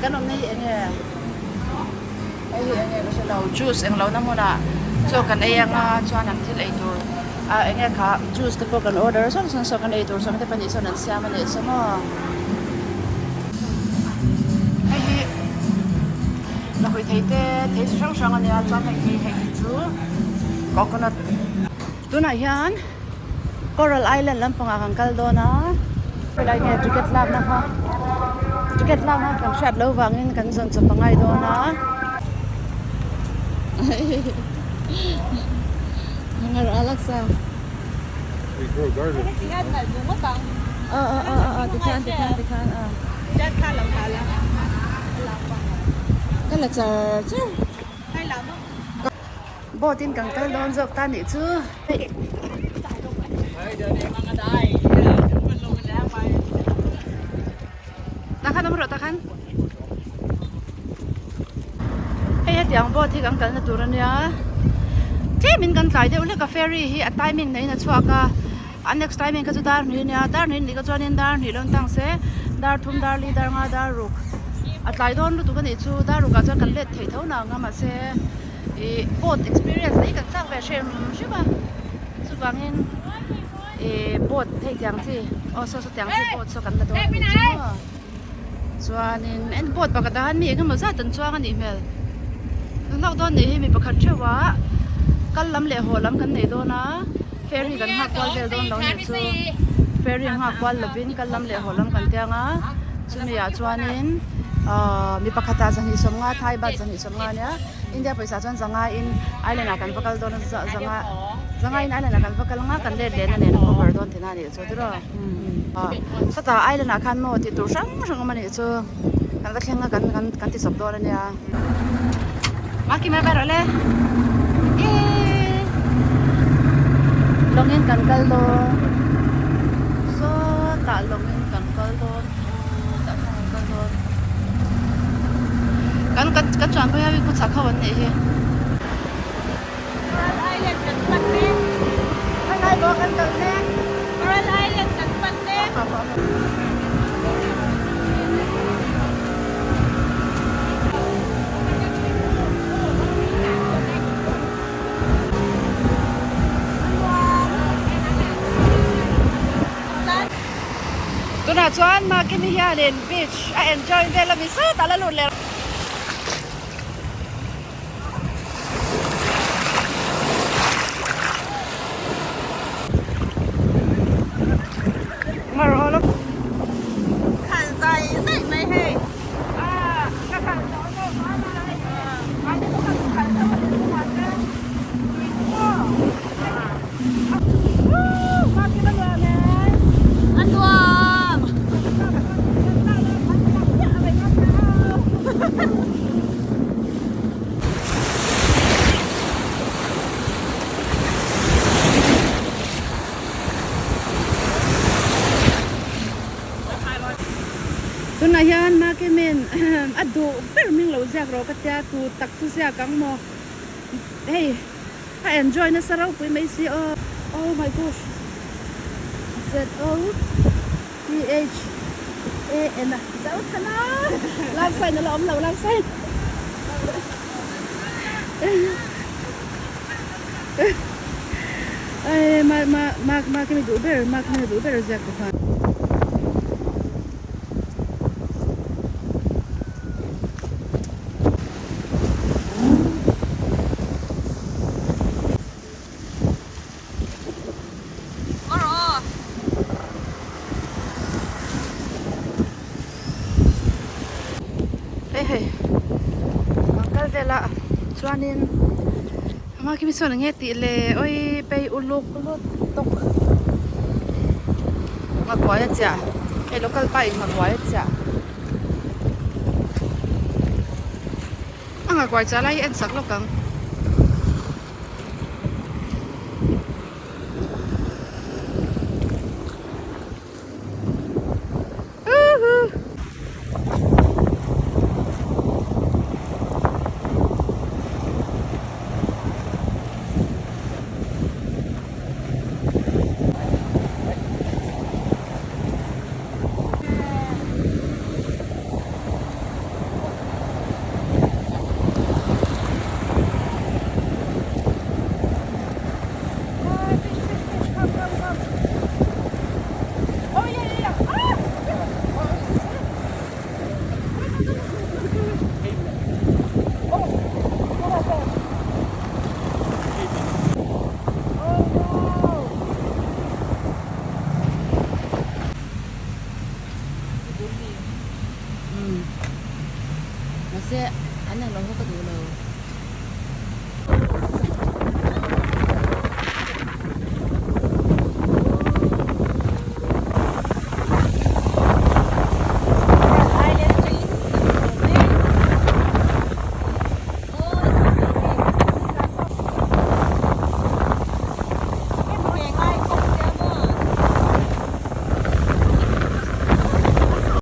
Kan awmna hi enge hei hi enge ka hre lo juice englo na hmunah chaw kan ei anga chuan an thil ei tur ah enge kha juice te pawh kan order sawn sawn saw kan ei tur sawm te pahnih sawn an siam a nih chu maw hei hi lakhuih thei te thei chi hrang hrang a nia chuan hei hi hei hi chu coconut tunah hian. Coral Island lampangah kan kal dawn a, helai nge ticket lakna kha ticket lakna kan hriat loh vangin kan zawn chawp a ngai dawn a ka la char char. Boat in kan kal dawn zawk ta nih chu. Takhan awm rawh takhan. Hei hetiang boat hi kan kalna tur ania. Tlem in kan tlai deuh hlek a ferry hi a timing neiin a chhuak a. A next timing kha chu dar hnih ania dar hnih nih kha chuanin dar hnih lo tang se dar thum dar li dar nga dar ruk a tlai dawn lutuk anih chu dar rukah chuan kan let thei tho nang a mahse ih boat experience hi kan chak ve hrem hrem a chuvangin ih boat hei tiang chi aw saw saw tiang chi boat saw kan la dawn anih chu maw chuanin en boat pakhat ah hian mi engemaw zat an chuang anih hmel hlauh dawn nih hi mi pakhat theuh ah kal lam leh haw lam kan nei dawn a. Ferry kan nghak kual vel dawn lo nih chu ferry nghak kual lovin kal lam leh haw lam kan tiang a chumi ah chuanin ahh mi pakhat ah zahnih sawmnga Thai baht zahnih sawmnga ania India pawisa chuan zanga in island ah kan va kal dawn a zanga zanga in island ah kan va kal anga kan let lehna nen a cover dawn tihna anih chu tiraw ah sawtah island ah khan maw tih tur hrang hrang awm anih chu kan va thleng a kan kan kan ti chawp dawn ania. Maki mai rawh le. Lawngin kan kal dawn. Sawtah lawngin kan kal dawn. Sawtah khan kan kal dawn. Kan kan kan chuan phei a khu chhak ho an nih hi. Coral Island kan pan mek. Khalai pawh kan kal mek. Coral Island kan pan mek. Tunah chuan Makimi hianin beach a enjoy vel a mi sawtah la lut leh. Tunah hian Makimin a duh ber hming lo ziak rawh ka tia tu tak chu ziak ang maw hei a enjoy nasa ropui mai si aw oh my gosh Z O T H A N a zo than a love sign a la awm lo love sign ai ma ma ma ma kimi duh ber ma kimi duh ber ziak bawk a. Hei hei an kal vel a chuanin ama khi mi sawn eng nge tih le awi pei uluk lut tawk nghakuai a chiah hei local pa in nghakuai a chiah a nghakuai chiah lai hi en sak lawk ang. Mahse an ang lo ho ka duh lo.